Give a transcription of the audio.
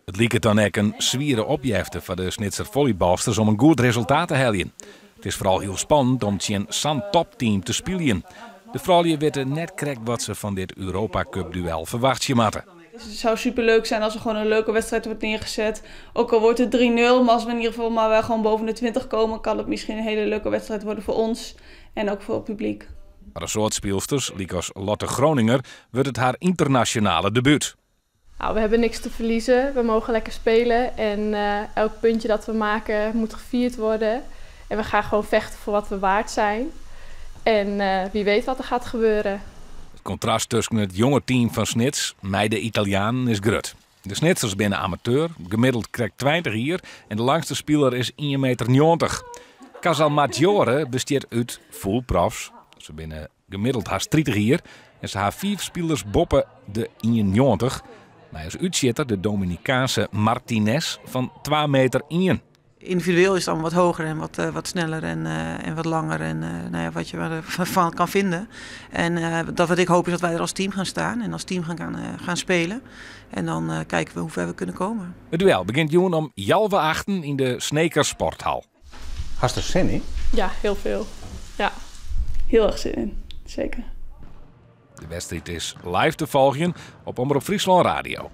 It liket dan ek in swiere opjefte foar de Snitser follybalsters om in goed resultaat te heljen. It is foaral hiel spannend om tsjin sa'n topteam te spyljen. De froulju witte net krekt wat se fan dit Europa Cup duel ferwachtsje moatte. Het zou super leuk zijn als er gewoon een leuke wedstrijd wordt neergezet. Ook al wordt het 3-0, maar als we in ieder geval maar wel gewoon boven de 20 komen, kan het misschien een hele leuke wedstrijd worden voor ons en ook voor het publiek. Foar in soad spylsters, lykas Lotte Groninger, wurdt it har ynternasjonale debút. Nou, we hebben niks te verliezen. We mogen lekker spelen en elk puntje dat we maken moet gevierd worden. En we gaan gewoon vechten voor wat we waard zijn. En wie weet wat er gaat gebeuren. It kontrast tusken it jonge team fan Snits mei de Italianen is grut. De Snitsers binne amateur, gemiddeld krekt 20 jier en de langste spiler is ien meter 90. Casalmaggiore bestiet út fûlprofs. Se binne gemiddeld hast 30 jier en se ha fiif spilers boppe de ien 90. Mei as útsjitter de Dominikaanse Martinez fan twa meter ien. Individueel is het allemaal wat hoger en wat sneller en wat langer en nou ja, wat je ervan kan vinden. En dat wat ik hoop is dat wij er als team gaan staan en als team gaan spelen. En dan kijken we hoe ver we kunnen komen. It duel begjint jûn om healwei achten yn de Sneker Sporthal. Hast der sin yn? Ja, heel veel. Ja. Heel erg zin in, zeker. De wedstriid is live te folgjen op Omrop Fryslân Radio.